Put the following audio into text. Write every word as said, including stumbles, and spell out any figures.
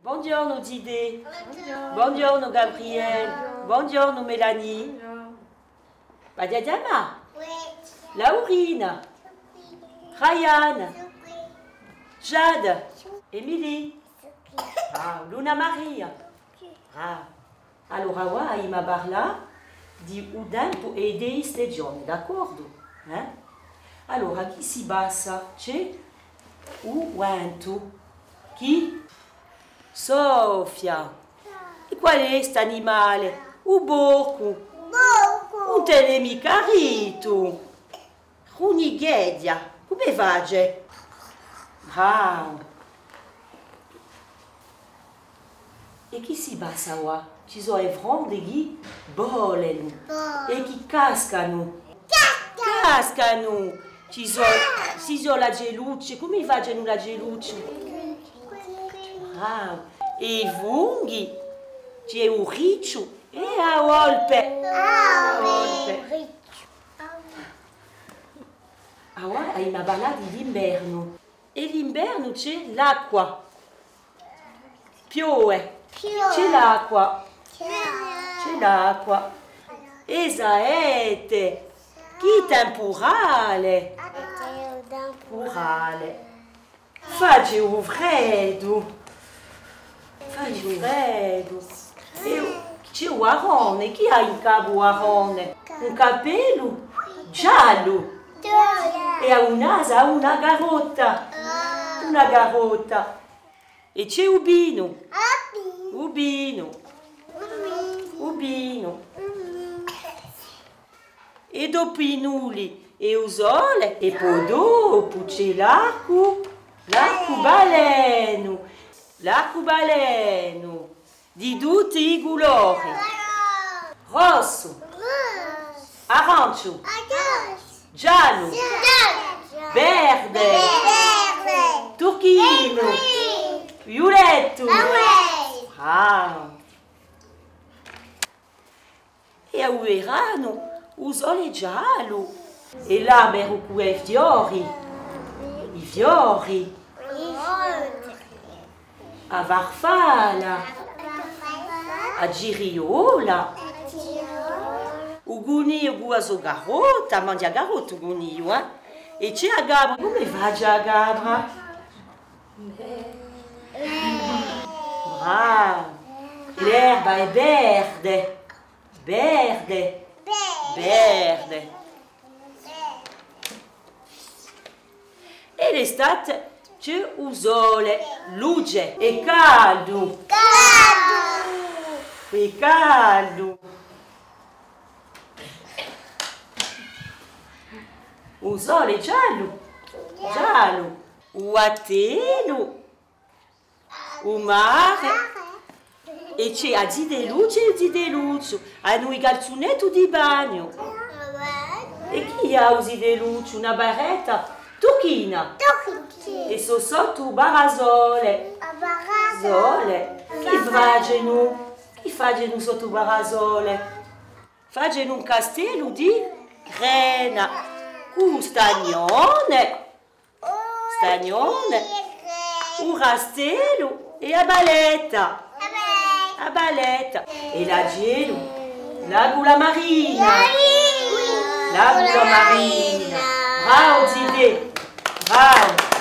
Bonghjornu Zitè. Bonghjornu. Bonghjornu Gabriel. Bonghjornu. Bonghjornu Mélanie. Bonghjornu. V'aghju da chjamà? Uè. Laurina. Ryan. Jade. Émilie. Ah, Luna Maria. Ah. Allora, avà, avemu à parlà di u tempu è di e stagioni, d'accordu? Eh? Allora, chì si passa? Ci hè u ventu. Chì? Soffia. È quale hè st'animale? U porcu. Porcu. Ùn tene micca rittu. Crugnicheghja, cumu face? Bravu! È chì si passa quà? Ci sò e fronde chì volenu. È chì cascanu. Cascanu! Ci sò, ci sò l'acellucce, cumu facenu l'acellucce? Bravu! È i funghi, ci hè u ricciu è a volpe. A volpe. Avà avemu à parlà di l'invernu. È l'invernu ci hè l'acqua. Piove. Piove. Ci hè l'acqua. Ci hè l'acqua. È saete. Chì tempurale. Tempurale. Face u freddu. Face u freddu. È ci hè u varone. Chì hà in capu u varone? Un cappellu giallu. È hà u nasu, hà una carotta. Una carotta. È ci hè u pinu. U pinu. U pinu. È dopu i nuli è u sole, è po dopu ci hè l'arcu, l'arcubalenu, l'arcubalenu, di tutti i culori. Rossu, aranciu, giallu, verde, turchinu, viulettu. Ah. È à u veranu, u sole giallu, è l'alberu cù i fiori, i fiori, a farfalla, a giriola, u cunigliu cù a so carotta, manghja carotta u cunigliu, eh? È ci hè a capra, cumu face a capra? Bravu! L'erba hè verde. Verde. Verde. È l'estate ci hè u sole, luce, è caldu. Caldu. È caldu. U sole giallu. Giallu. U battellu. U mare. È ci hè a zitelluccia è u zitellucciu. Anu i calzunetti di bagnu. È chì hà u zitellucciu? Una barretta turchina. È sò sottu u parasole. Sole. Chì facenu? Chì facenu sottu u parasole? Facenu un castellu di rena. Cù stagnone. Stagnone, u rastellu è a baletta. A baletta. È l'acellu, l'acula marina. L'acula marina. Bravu, zitè. Bravu.